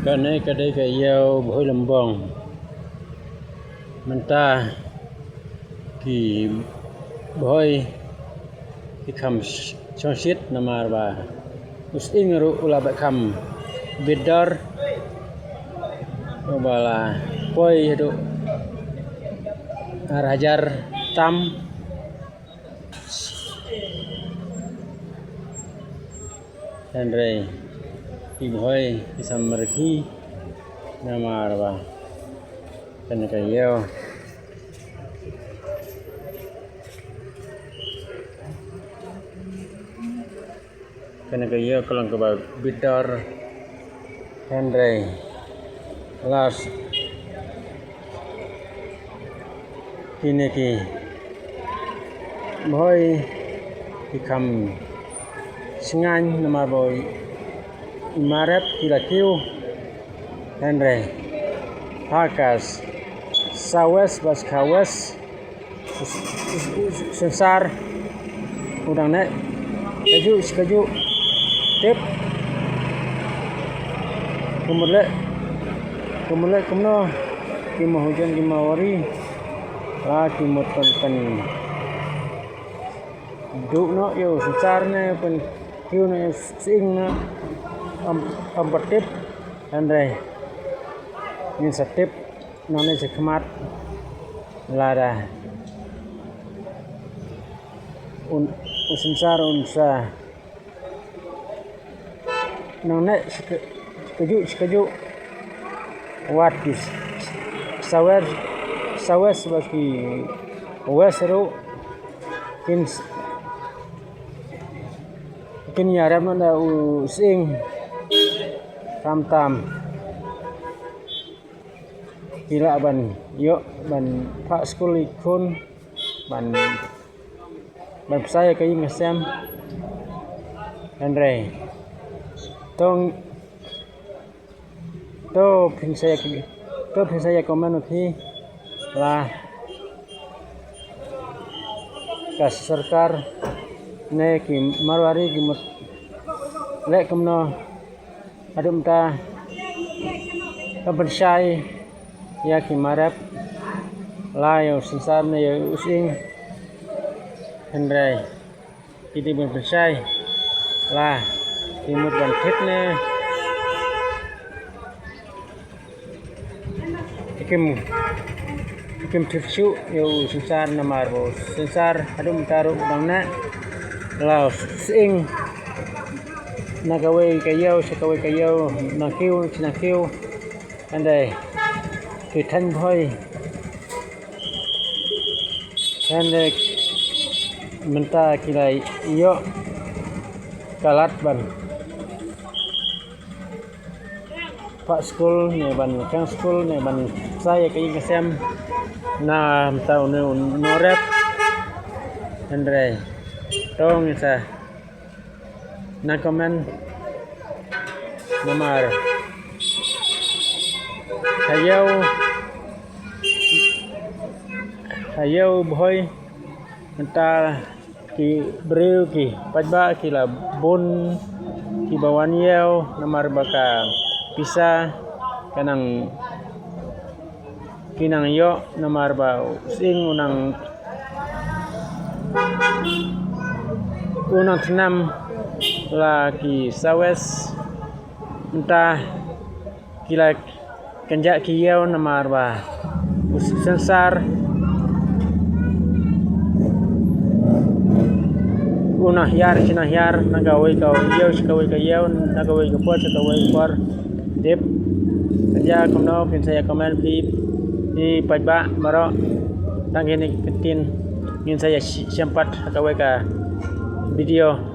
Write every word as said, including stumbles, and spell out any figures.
Kane ka dei ka ïew Bhoi Lymbong. Mynta ki Bhoi ki kham sh-, shongshit namar ba u sying ruh u la bad kham bit dor. Uba la poi haduh ar hajar tam. Hynrei ki Bhoi ki samrkhie namar ba kane ka ïew, kane ka ïew ka long kaba bit dor. Hynrei last kine ki Bhoi ki kham shngaiñ namar ba i Marep ki la kiew. Hynrei ha ka South West bad ka West Sensar u dang neh kajuh shi kajuh. Tip kumno leh, kumno leh kumno, ki mahajon ki mawari, la ki mut pyn pynduh noh ïa u Sensar ne pynkiew noh ïa u sying ne, ym, ym pat tip. Hynrei ngin sa tip nangne shakhmat lada un, u Sensar un sa nangne shi kajuh shi kajuh. Wat ki South West, South West bad ki West ruh kin s-, kin ïarap noh da u sying. Tam tam ki lah ban ïoh ban phah skul ïa ki khun, ban, ban pynshai ïa ka ïing ka sem. Hynrei to, to pynshai ïa ki, to pynshai ïa ka comment, okay, la ka sorkar ne ki Marwari ki mut leh kumno haduh mynta ban pynshai ïa ki Marep la ïa u Sensar ne ïa u sying. Hynrei ki dei ban pynshai la ki mut ban thied ne kim, kim thied shuh ïa u Sensar namar ba u Sensar haduh mynta ruh u dang neh, la u sying na kawei ka ïew sha kawei ka ïew, na kiew sha na kiew. Hynrei ki thaiñ Bhoi hynrei mynta ki la ïoh ka lad ban phah skul ne ban khang skul ne ban pynshai ïa ka ïing ka sem na mynta une u Norep. Hynrei to ngin sa nang comment namar ha ïew, ha ïew Bhoi mynta ki briew ki paidbah ki la bun kiba wan ïew namar ba ka pisa ka nang, ki nang ïoh namar ba u sying u nang, u nang thnam la ki South West. Mynta ki la kynjah ki ïew namar ba u Sensar u nang hiar shi nang hiar na kawei ka ïew sha kawei ka ïew, na kawei ka por sha kawei ka por. Tip kynjah kumno, phin sa ïa comment phi, phi paidbah baroh. Tang kine ki ktien ngin sa ïa shi-, shem pat ha kawei ka video.